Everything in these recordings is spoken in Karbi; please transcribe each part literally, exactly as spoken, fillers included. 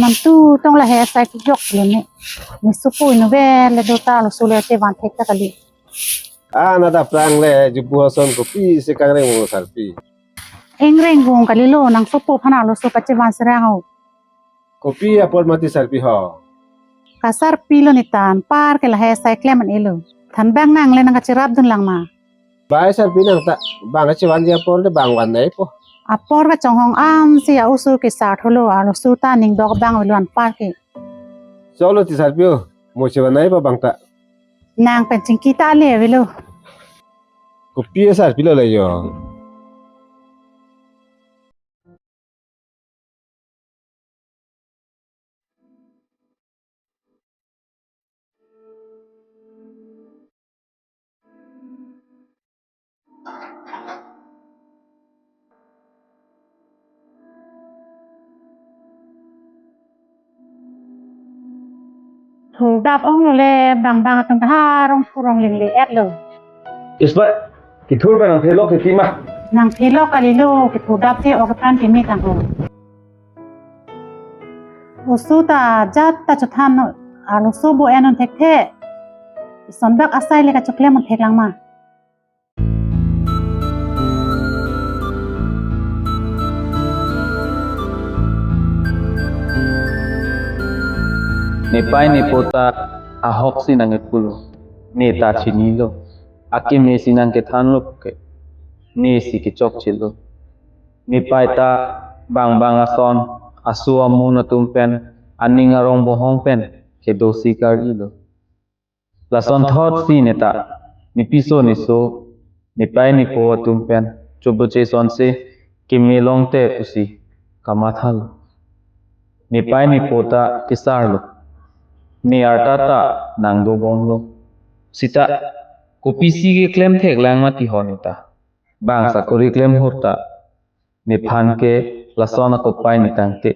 Mantu tong lahai asai kejok lo ne. Ne sopo inutvet le do ta arloso le chevan thek ta kali. Ah, nada prang le jubu ason kopisi kangreng mo sarpi. Engreng vung kalilo, nang sopo aphan arloso pachevan serang o. Kopi apor mati sarpi ho. Kasarpi lo ne ta, anpar ke lahai asai klem an-e lo. Thanbang nang le nang kacherapdun lang ma. Bai sarpi nang ta, bang kachevanji apor le bang vannei po. Apor kachonghong ansi a-oso kesar thulo, arloso ta ning dok bang avelo anpar ke. Choklo ti sarpi o, mo chevannei po bang ta. Nang pen chingki ta le avelo. Kopi asarpi lo le jo. Thurdap ong lo le bang bang atum ta ha rong phu rong ling le et lo. Ispa, kethur pen nang thelok titi ma. Nang thelok kalilo, kethurdap te ok aphan kimi tang lo. Oso ta jat ta chothan, arloso bo en un thekthe. Ison bak asai le kachoklem un thek lang ma. Nepei nepo ta ahok si nang-et pulo. Ne ta chinilo. Akeme si nang kethan lo ke. Ne si kechokche lo. Nepei ta bang bang ason, aso amun atum pen, aning arong bohong pen kedo si kar-i lo. Lasonthot si ne ta, ne piso ne so, nepei nepo atum pen choboche sonse keme longte pusi kamatha lo. Nepei nepo ta kesar lo. Ne arta ta nang dobom lo. Sita, kopisi keklem thek lang ma ti ho ne ta. Bang sakori klem hur ta. Nephan ke lason akopai ne tangte.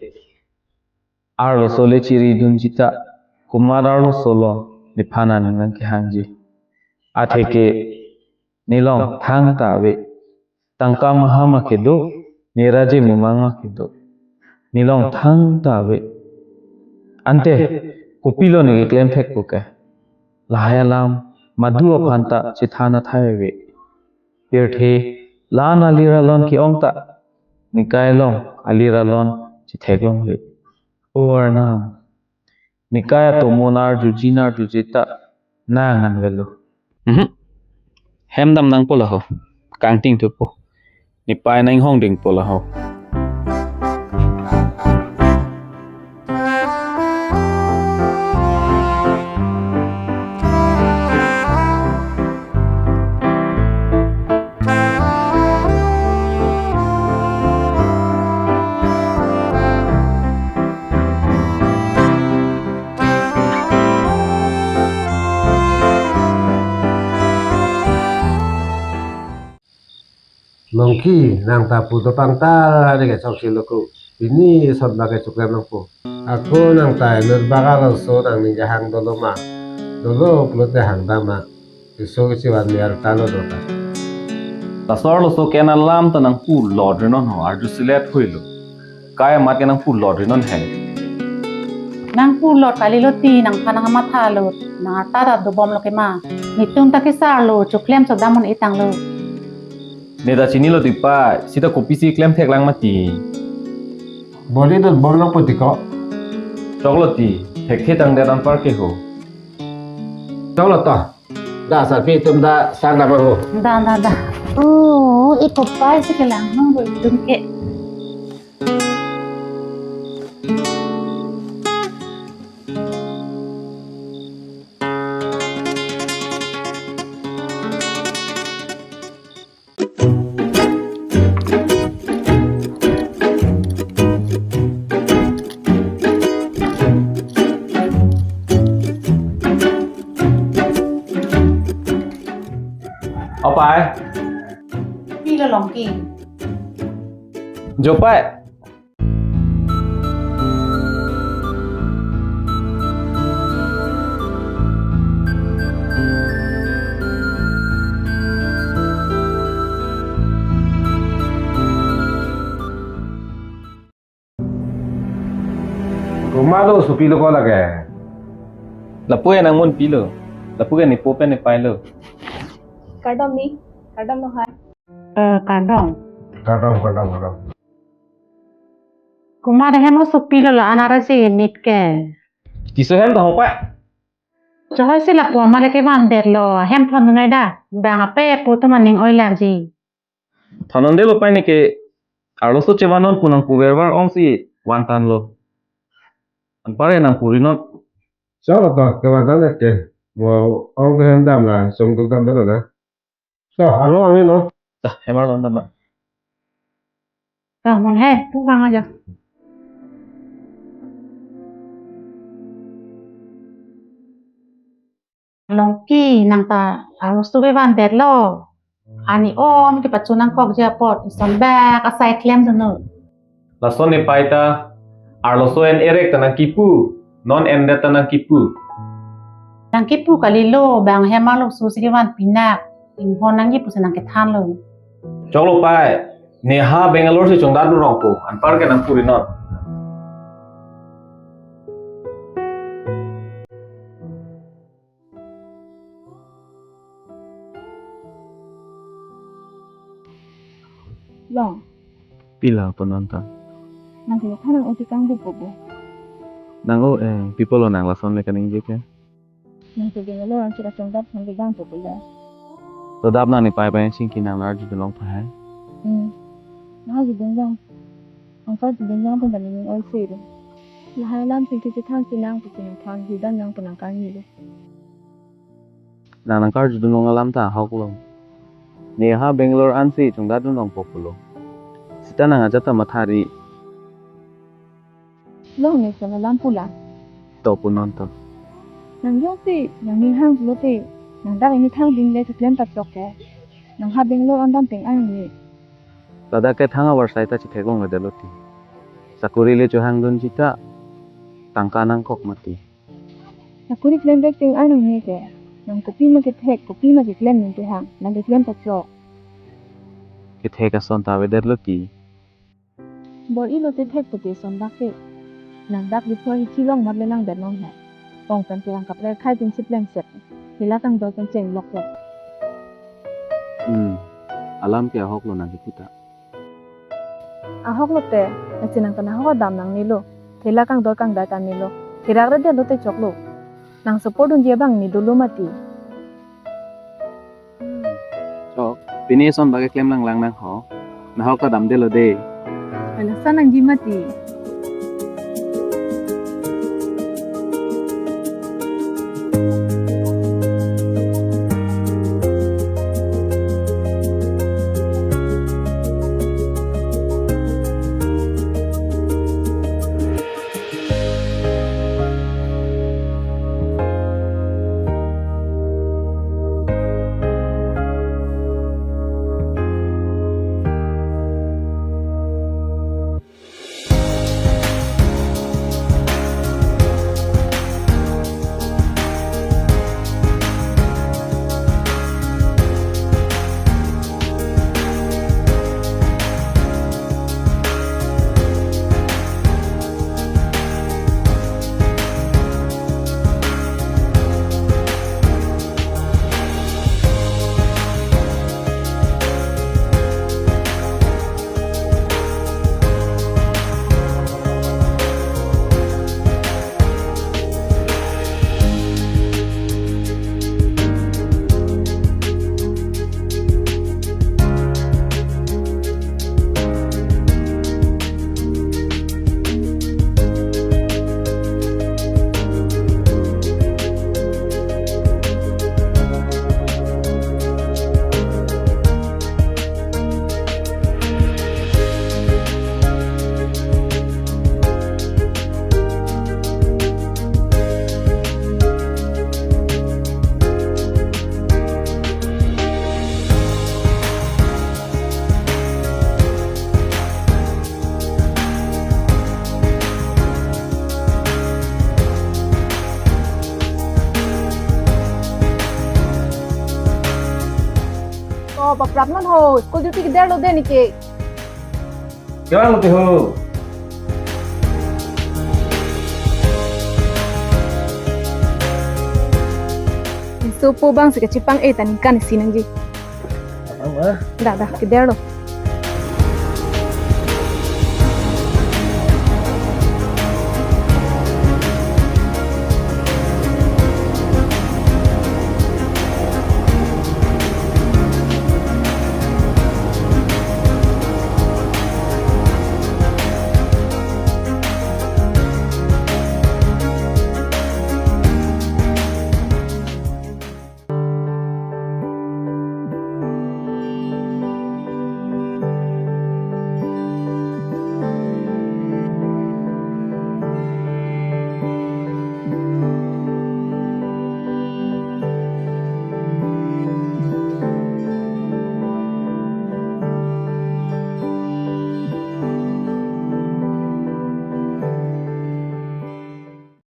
Arloso le chiri dunji ta, komat arloso lo nephan aning nang kehangji. Atheke nelong thangta ave. Tangka maha ma kedo, ne raje mumang ma kedo. Nelong thangta ave. Ante, kopilo ne keklem thekpo ke. Lahai alam, madu aphan ta chethan athai ave. Pirthe, la-an alir alon ke-ong ta. Nekai along alir alon chetheklongle. O Arnam. Nekai atomo nar juji nar juji ta nang an avelo. Mhm. Hem dam nangpo la ho. Kangting thupo. Nepei nang hong dingpo la ho. Longki, nang ta pu dopang tal hari ke chok si lo ko. Pini son bak ke choklem nangpo. Ako nang ta inut bak arloso nangning kehang dolo ma. Dolo pulote hang dam ma. Piso kechevan me arta lo do ta. Laso arloso ke-en alam ta nang pulot ri non ho, arjusi let hoilo. Kai amat ke nang pulot ri non he. Nang pulot kalilo ti nangphan nang matha lo, nang arta ta dobom lo ke ma. Netum ta kesar lo, choklem chodam un-e tang lo. Ne ta chinilo ti pei, sita kopisi klem thek lang ma ti. Bor-i dobom nangpo ti ko. Choklo ti, thekthe tangdet anpar ke ho. Choklo to. Da sarpi itum da sang dam ho. Da, da, da. Oh, iko pai si kelang nang bo itum ke. Pai. Pilo Longki. Jo pai. Komat lo, sopilo ko lake. Lapu ke nangmun pilo. Lapu ke nepo pen nepailo. Kardom ni, kardom lo hai. Eh, kardom. Kardom, kardom, kardom. Komat ahem lo, sopilo la-an arasi nit ke. Tiso hem ta ho pai. Chohoi si lapu amat le kevandetlo, hem thondun nai da, bang ape pu atum aning oilarji. Thondunde lo pai neke, arloso chevannon pu nangpuver var ong si vantanlo. Anpar ke nangpurinon. Chalo to, kevantan neke. Mo ong ke hem dam la, song tuk dam dam na. To, arlo angin lo. Ta, hem arlo dam na. Ta, mon he, pu vang aja. Longki, nang ta arloso kevandetlo. Ani om kepachun nangkokji apot, ison bak asai klemdunnon. Lason nepai ta, arloso en erek ta nangkipu, non endet ta nangkipu. Nangkipu kalilo, bang hem arloso si kevan pinak, inghon nangji pusi nangkethanlo. Choklo pai, neha Bangalore si chongdadun rong po, anpar ke nangpurinon. Long. Pilo punon ta. Nang kilo thanang uti kang bupo bo. Nang o, eh, pi apotlo nang lason le kaningje ke. Nang ke Bangalore ansi kachongdap nang ke gang bupo ya. To dap nang nepai pai singki nang lar judun long pai. Hmm. Nang judun long. Angkal judun long pun dami ning oi sir. Lahai alam singki si than si nang pusi nang than hidan nang pun nang kangi lo. Nang nangkarjudun long alam ta ahok lo. Neha Bangalore ansi chongdadun long po pulo. Sita nang ajat ta mathari. Long ne sona lam pula. To punon to. Nang jongsi nangning hang pulote, nang dak ini thang din le keklem ta chok ke. Nang ha Bangalore an dam teng ai ni. Ladak ke thang avarsai ta chetheklongledetlo ti. Sakuri le chohangdunji ta tangka nangkok mati. Sakuri klem bek teng ai nang ne ke. Nang kopima kethek, kopima keklem nang kehang, nang keklem ta chok. Kethek ason ta avedetlo ti. Bor-ilo te thek puti son dak ke. Nang dak Diphu ahithi long mat le langdetnon he. Ong pen te ang kaprek khai tin si plengset. Hila kangdoi pen chenglok lo. Hmm. Alam ke ahok lo nang kipu ta. Ahok lo te, nang chinang pen ahok adam nang nilo. Hila kangdoi kangdai ta nilo. Hirak re detlo te choklo. Nang support dunji abang ni dolo mati. Chok, pini son bagi klem lang lang nang ho. Nahok ta damdetlo de. Ala sa nangji mati. Prapnon ho, school duty kederlo de neke. Kevang lo te ho. Sopo bang si kachipang-e ta ningkan isi nangji. Ang ah. Da, da, kederlo.